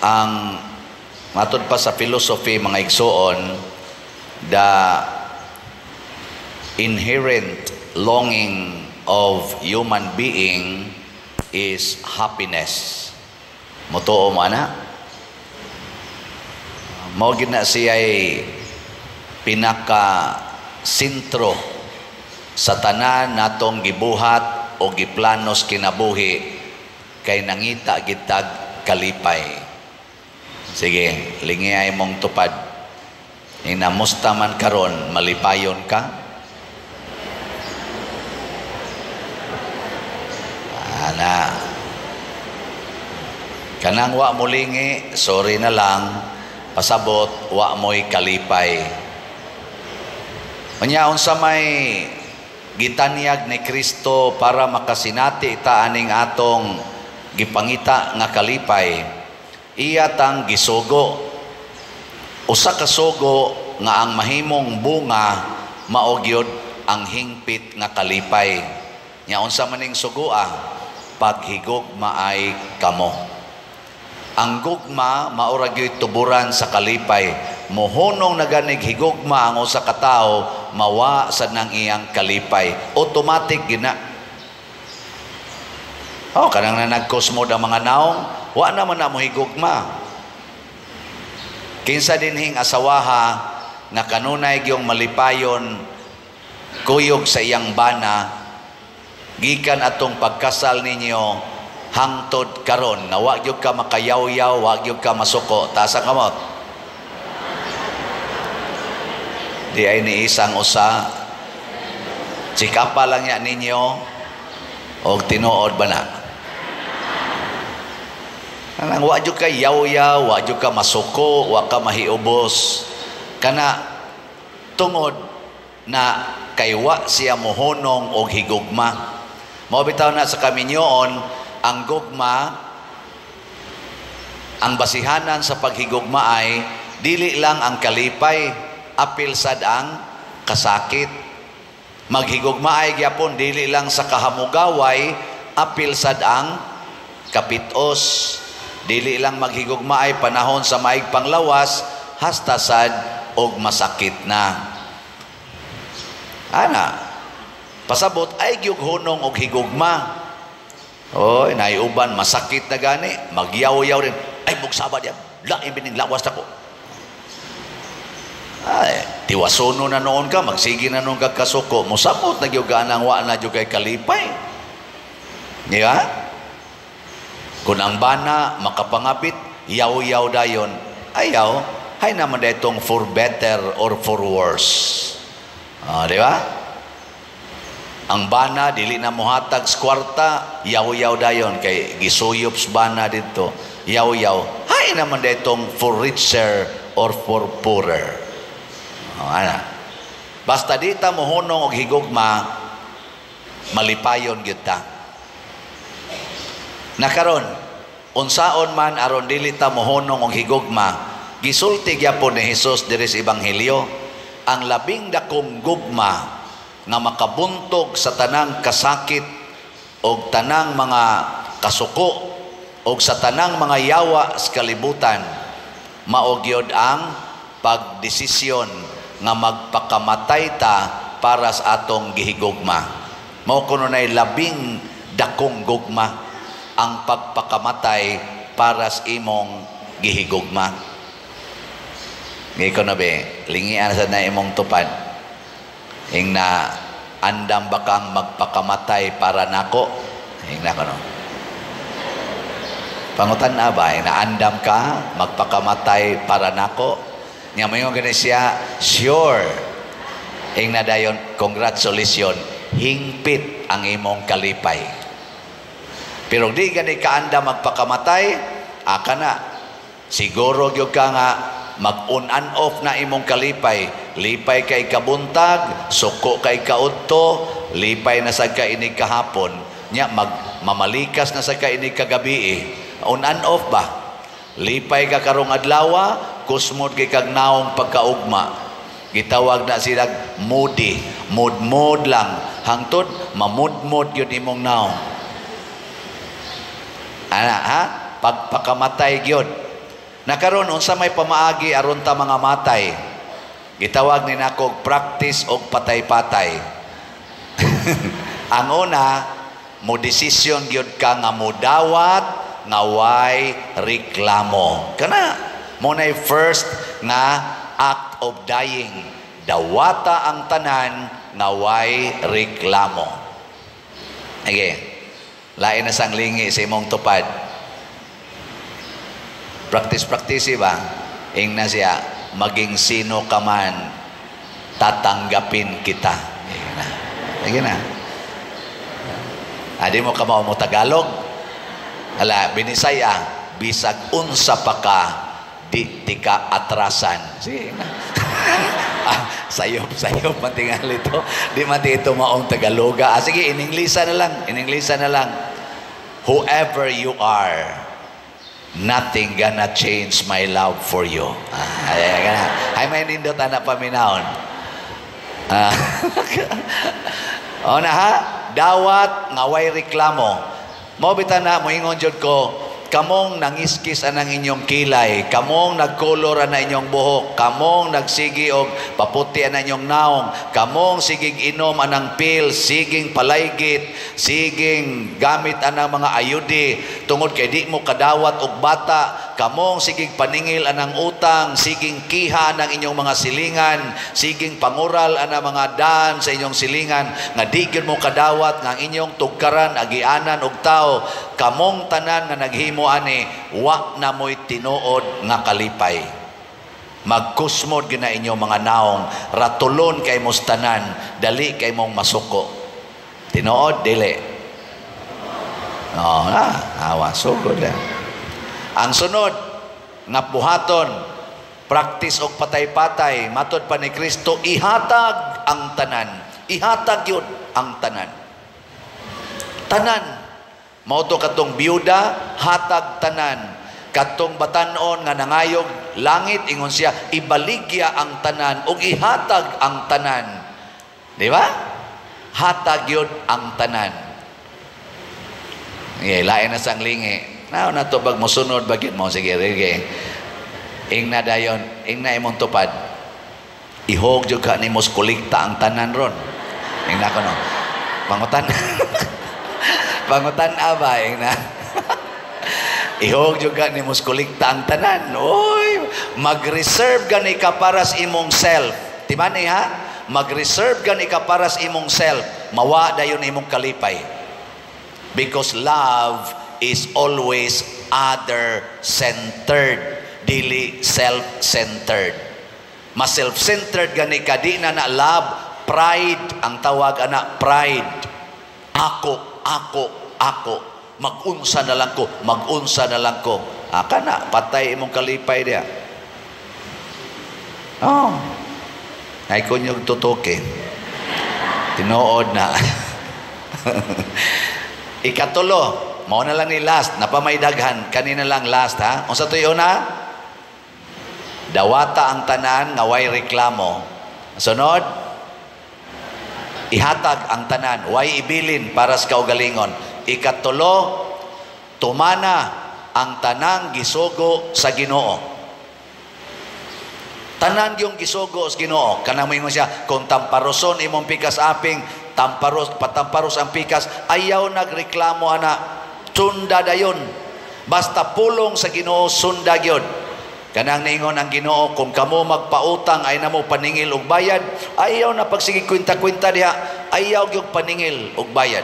Ang matod pa sa philosophy, mga igsuon, the inherent longing of human being is happiness. Mutuo mo ana? Mao gyud na siya'y pinaka sentro sa tanan natong gibuhat o giplanos kinabuhi kay nangita gitag kalipay. Sige, lingiay mong tupad. Inamusta man karon, malipayon ka? Ana. Kanang wa mo lingi, sorry na lang, pasabot, wa mo'y kalipay. Unya, unsa may gitanyag ni Kristo para makasinati ta aning atong gipangita nga kalipay? Iya tang gisugo. Usa ka sugo nga ang mahimong bunga mao gyud ang hingpit nga kalipay. Nya unsa maning sugoa? Paghigugmaay kamo. Ang gugma mao ra gyud tuburan sa kalipay. Mohunong na ganig higugma ang usa ka tawo, mawa sad nang iyang kalipay. Automatic gina. Oh, kanang na nagkosmod ang mga naong, wa naman na mo higugma. Kinsa dinhing asawaha nga kanunay gyung malipayon kuyog sa iyang bana gikan atong pagkasal ninyo hangtod karon nga wa gyud ka makayawyaw, wa gyud ka masuko? Taas ang kamot. Di ay ni isang usa. Chikapa lang ya ninyo og tinuod ba na? Kanang wa jud ka yawyaw, wa jud ka masuko, wa ka mahiubos. Kana tungod na kay wa siya mohunong og higugma. Mao bitaw na sa kaminyoon, ang gugma, ang basihanan sa paghigugma ay dili lang ang kalipay, apil sad ang kasakit. Maghigugma ay gyapon dili lang sa kahamugaway, apil sad ang kapitos. Dili lang maghigugma ay panahon sa maig panglawas, hasta sad og masakit na. Ana, pasabot ay gyud hunong og higugma. Oy, naiuban masakit na gani, magyaw-yaw rin. Ay bugsaba diyan, lain bining lawas nako. Ay, tiwasono na noon ka, magsige na noon ka kasuko, mosabot na gyud ka nang wa na gyud kay kalipay. Di ba? Kung ang bana makapangabit, yaw-yaw dayon, ayaw, hay naman ditong for better or for worse. Ah, di ba? Ang bana dili na mohatag sa kwarta, yaw-yaw dayon kay gisuyop sa bana didto. Yaw-yaw, hay naman ditong for richer or for poorer. Oh, ana. Basta di ta mohunong og higugma, malipayon gyud ta. Nakaron, unsaon man aron dili ta mohunong og higugma, gisulti gyapon ni Hesus diri sa Ebanghelyo, ang labing dakong gugma nga makabuntog sa tanang kasakit og tanang mga kasuko og sa tanang mga yawa sa kalibutan, mao gyud ang pagdesisyon nga magpakamatay ta para sa atong gihigugma. Mao kuno nay labing dakong gugma, ang pagpakamatay para sa imong gihigugma. Ngiko na be, lingian sa na imong tupad. Ing na andam ba kang magpakamatay para nako? Ing na kono. Pangutan na ba, ing na andam ka magpakamatay para nako? Nga mayon gani siya, sure. Ing na dayon, congratulations, hingpit ang imong kalipay. Pero di gani kaanda magpakamatay, aka na. Siguro gyud ka nga mag-on and off na imong kalipay. Lipay kay kabuntag, suko kay kaudto, lipay na sad ka inig kahapon. Nya magmamalikas na sad ka inig kagabi. On and off ba? Lipay ka karong adlawa, kusmod kay kag naong pagkaugma. Gitawag na sila moody, mood-mood lang. Hangtod mamudmod gyud imong naong. Ana, ha? Pagpakamatay gyud. Nakaron, unsa may pamaagi aron ta mga matay? Gitawag ni nako practice og patay-patay. Ang una, mo desisyon gyud ka nga modawat nga way reklamo. Kana mo nay first nga act of dying. Dawata ang tanan nga way reklamo. Sige. Lain na sang lingi sa imong tupad. Practice, practice ba? Ingna siya, "Maging sino ka man, tatanggapin kita." Sige na. Sige na. Adi mo ka mo Tagalog? Hala, Binisaya, "Bisag unsa pa ka, di tika atrasan." Sige na. Ah, sayop, sayop, matingali ito. Di man ito maong Tagaloga. Ah, sige, ininglisa na lang. Ininglisa na lang. "Whoever you are, nothing gonna change my love for you." Ah, ay, ay, ay, ay, may nindot ana paminawon. Ah. O na ha, dawat nga way reklamo. Mao bitaw na moingon jud ko, kamong nangiskis anang inyong kilay, kamong nagkolor ana inyong buhok, kamong nagsigi og paputi ana inyong naong, kamong sigig inom anang pill, siging palaygit, siging gamit anang mga ayudi, tungod kay di mo kadawat og bata, kamong sigig paningil anang utang, siging kiha anang inyong mga silingan, siging pangural anang mga daan sa inyong silingan, nga di gyud mo kadawat nga ang inyong tugkaran agianan og tao, kamong tanan nga naghimo ani, wa na mo'y tinuod nga kalipay. Magkusmod gina inyong mga naong, ratulon kay mos tanan, dali kay mong masuko. Tinuod, dili? Oh, ah, awa, sugod lang. Ang sunod nga buhaton, practice og patay-patay, matod pa ni Kristo, ihatag ang tanan. Ihatag yun ang tanan. Tanan. Mao to katong biyuda, hatag tanan. Katong batanon nga nangayog langit, ingon siya, ibaligya ang tanan ug ihatag ang tanan. Di ba? Hatag yun ang tanan. Okay, lain na sang lingi. Na na to bag mosunod bagit mo, sige, sige. Ingna dayon, ingna imong tupad. "Ihog jud ka nimo kolekta ang tanan ron." Ingna ko no. Pangutan. Pangutan aba ingna. "Ihog jud ka nimo kolekta ang tanan." Oy, mag-reserve gani ka para sa imong self. Timani ha? Mag-reserve gani ka para sa imong self. Mawa dayon imong kalipay. Because love is always other-centered, dili self-centered. Mas self-centered gani ka, di na na love, pride ang tawag ana, pride. Ako, ako, ako. Magunsa na lang ko, magunsa na lang ko. Ah, kana, patay imong kalipay diya. Oh. Ay kunyog tutuki. Tinuod na. Ikatulo, mao na lang ni last, napamay daghan, kanina lang last ha. Unsa tuyo na? Dawata ang tanan nga way reklamo. Sunod, ihatag ang tanan, way ibilin para sa kaugalingon. Ikatulo, tumana ang tanang gisugo sa Ginoo. Tanan yung gisugo sa Ginoo. Kanang moingon siya, kung tamparoson imong pikas aping, tamparos, patamparos ang pikas, ayaw nagreklamo ana, sunda dayon. Basta pulong sa Ginoo, sunda gyud. Kanang niingon ang Ginoo, kung kamo magpautang ay namo paningil og bayad, ayaw na pagsige kwenta-kwenta diha, ayaw gyud paningil og bayad.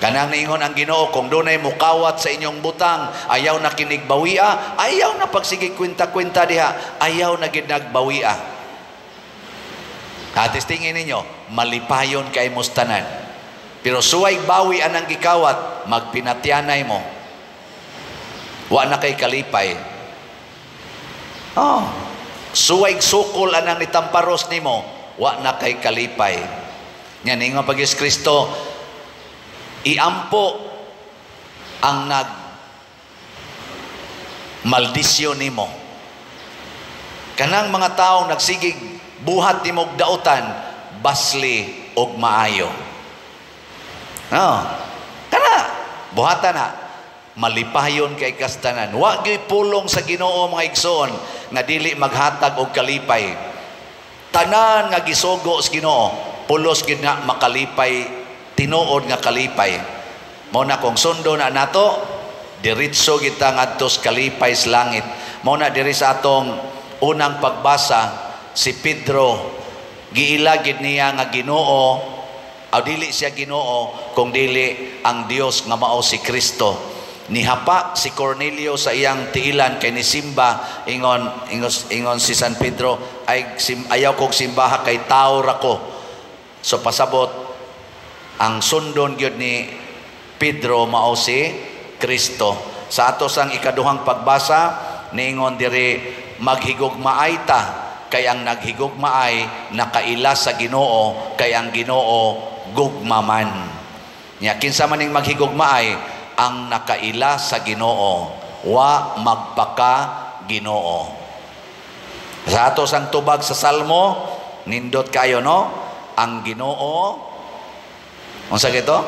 Kanang niingon ang Ginoo, kung dunay mukawat sa inyong butang, ayaw na kinig bawia, ayaw na pagsige kwenta-kwenta diha, ayaw na gid nagbawia. Atis tingin ninyo, malipayon kay tanan. Pero suway bawi anang gikawat, magpinatyanay mo. Wa na kay kalipay. Oh, suway sukol anang nitamparos nimo, wa na kay kalipay. Nya ningon pag Kristo, iampo ang nag maldisyon nimo. Kanang mga taong nagsigig buhat nimog dautan, basli og maayo. No. Kana buhatan na. Malipayon kay kas tanan. Wa gyud pulong sa Ginoo, mga igsoon, nga dili maghatag og kalipay. Tanan nga gisugo sa Ginoo, pulos gid na makalipay, tinuod nga kalipay. Mao na kung sundo na nato, diretso kita ngadto sa kalipay sa langit. Mao na diri sa atong unang pagbasa, si Pedro giila gid niya nga Ginoo aw dili siya Ginoo kung dili ang Dios nga mao si Kristo. Nihapa si Cornelio sa iyang tiilan kay nisimba, ingon ingon, ingon si San Pedro ay ayaw kog simbaha kay tao ra ko. So pasabot ang sundon gyud ni Pedro mao si Kristo. Sa ato sang ikaduhang pagbasa, niingon diri, maghigugmaay ta kay ang naghigugmaay nakaila sa Ginoo, kay ang Ginoo gugma man. Nya kinsa man ning maghigugmaay? Ang nakaila sa Ginoo, wa magpaka Ginoo. Sa ato sang tubag sa Salmo, nindot kayo, no? Ang Ginoo, unsa gito?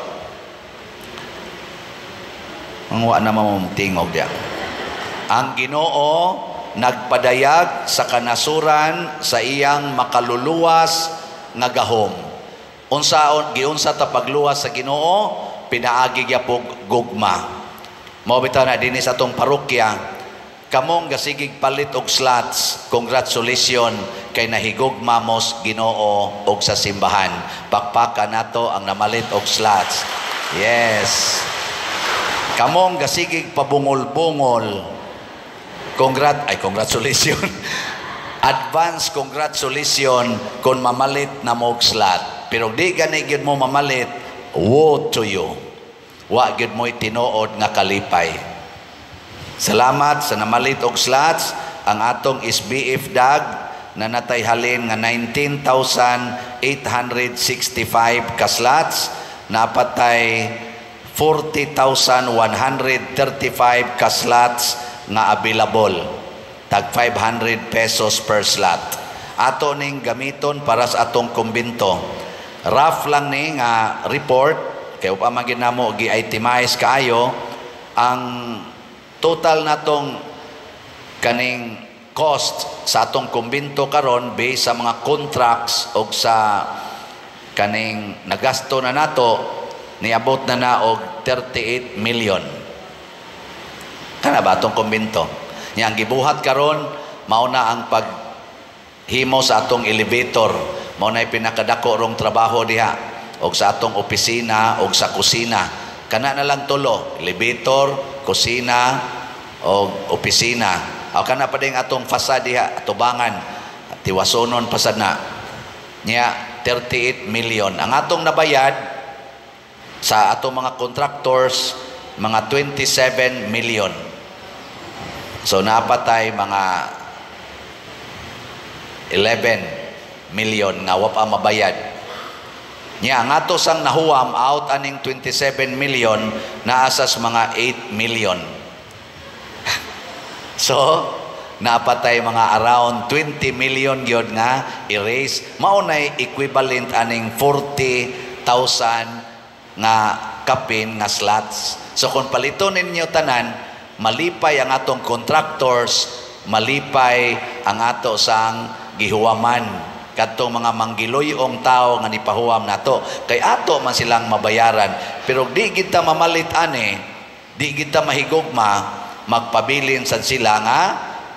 Ang wa na mamong tingog diya. Ang Ginoo nagpadayag sa kanasuran sa iyang makaluluwas nga gahom. Unsa giunsa ta pagluwas sa Ginoo? Pinaagi gyapon gugma. Mao bitaw na dinhi sa atong parokya, kamong gasigig palit og slots, congratulations kay nahigugma mos Ginoo og sa simbahan. Pakpaka nato ang namalit og slots. Yes. Kamong gasigig pabungol-bungol, congratulations. Advance congratulations kung mamalit na mo og slot. Pero di gani gyud mo mamalit, woe to you. Wa gyud mo'y tinuod nga kalipay. Salamat sa namalit og slots. Ang atong SBF dag na natay halin nga 19,865 ka slots, napatay 40,135 ka slots nga available. Tag 500 pesos per slot. Ato ning gamiton para sa atong kumbinto. Rough lang ni nga report kay upa man gid namo gi-itemize kaayo ang total natong kaning cost sa atong kumbinto karon based sa mga contracts og sa kaning nagasto na nato, niabot na na og 38 million. Kana ba atong kumbinto? Nya ang gibuhat karon mao na ang paghimo sa atong elevator. Mao na pinakadako rong trabaho diha, og sa atong opisina og sa kusina. Kana na lang tulo, elevator, kusina og opisina. O kana pa din atong fasad diha, atubangan, tiwasonon pasad na. Nya 38 million. Ang atong nabayad sa atong mga contractors, mga 27 million. So napatay mga 11 million nga wa pa mabayad. Nya ang ato sang nahuwam out aning 27 million, naasas mga 8 million. So napatay mga around 20 million gyud nga erase. Mao nay equivalent aning 40,000 nga kapin nga slots. So kung paliton ninyo tanan, malipay ang atong contractors, malipay ang ato sang gihuwaman kadtong mga manggiloyong tao nga nipahuwam nato, kay ato man silang mabayaran. Pero di kita mamalit ani, di kita mahigugma, magpabilin sad sila nga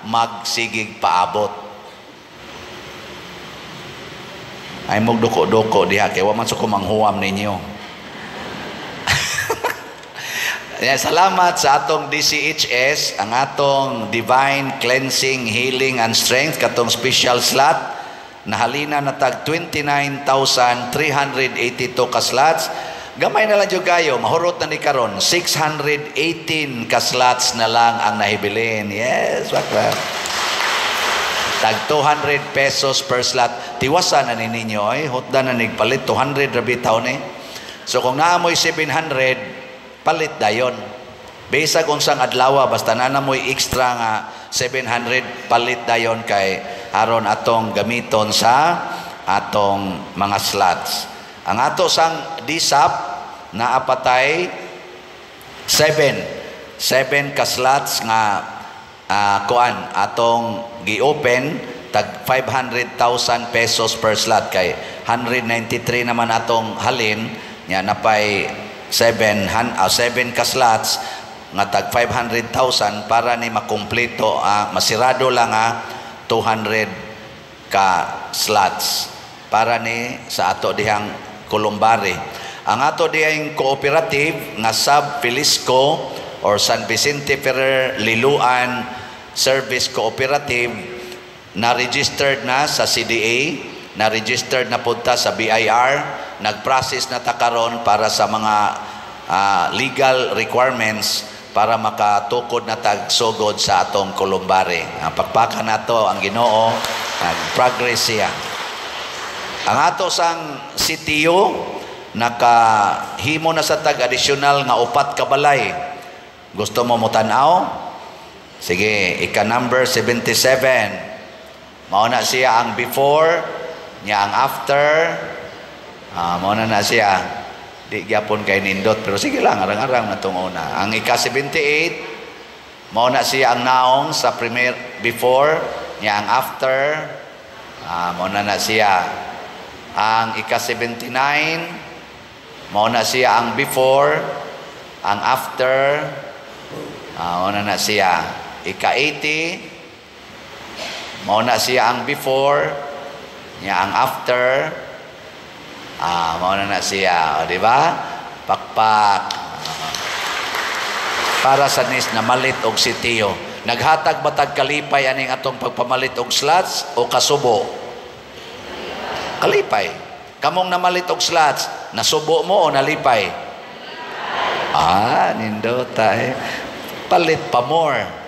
magsigig paabot. Ay magduko-duko diha kay wa man sa ko manghuwam ninyo. Salamat sa atong DCHS, ang atong Divine Cleansing, Healing and Strength, katong special slot, nahalina na tag 29,382 ka slots. Gamay na lang jud kayo, mahurot na ni karon, 618 ka slots na lang ang nahibilin. Yes, bakla. Tag 200 pesos per slot. Tiwasan na ni ninyo, ay hotda na nigpalit, 200 ra bitaw ni. So kung naamoy 700, palit dayon. Bisag unsang adlaw, basta na namoy extra nga 700, palit dayon kay aron atong gamiton sa atong mga slots. Ang ato sang DSAP naapatay 7. 7 ka slots nga kuan atong gi-open, tag 500,000 pesos per slot, kay 193 naman atong halin nya, napay 7 ka slots nga tag 500,000 para ni makumpleto, masirado lang 200 ka slots para ni sa ato dihang columbary. Ang ato dihang cooperative nga Sub Felisco or San Vicente Ferrer Liloan Service Cooperative, na registered na sa CDA, na registered na punta sa BIR, nag-process na ta karon para sa mga legal requirements para makatukod na tag sugod sa atong columbary. Ang pakpakan nato ang Ginoo, nag-progress siya. Ang ato sang CTO, nakahimo na sa tag additional nga upat ka balay. Gusto mo mutanaw? Sige, ika number 77. Mao na siya ang before, niya ang after. Mao na na siya. Di gyapon kay nindot, pero sige lang, arang-arang na tong una. Ang ika 78, mao na siya ang naong sa premier before, niya ang after. Mao na na siya. Ang ika 79, mao na siya ang before, ang after. Mao na na siya. Ika 80, mao na siya ang before, niya ang after. Mao na na siya. O, di ba? Pakpak. Para sa nis na malit og sitiyo. Naghatag ba tag kalipay aning atong pagpamalit og slots o kasubo? Kalipay. Kamong namalit og slots, nasubo mo o nalipay? Nindota eh. Palit pa more.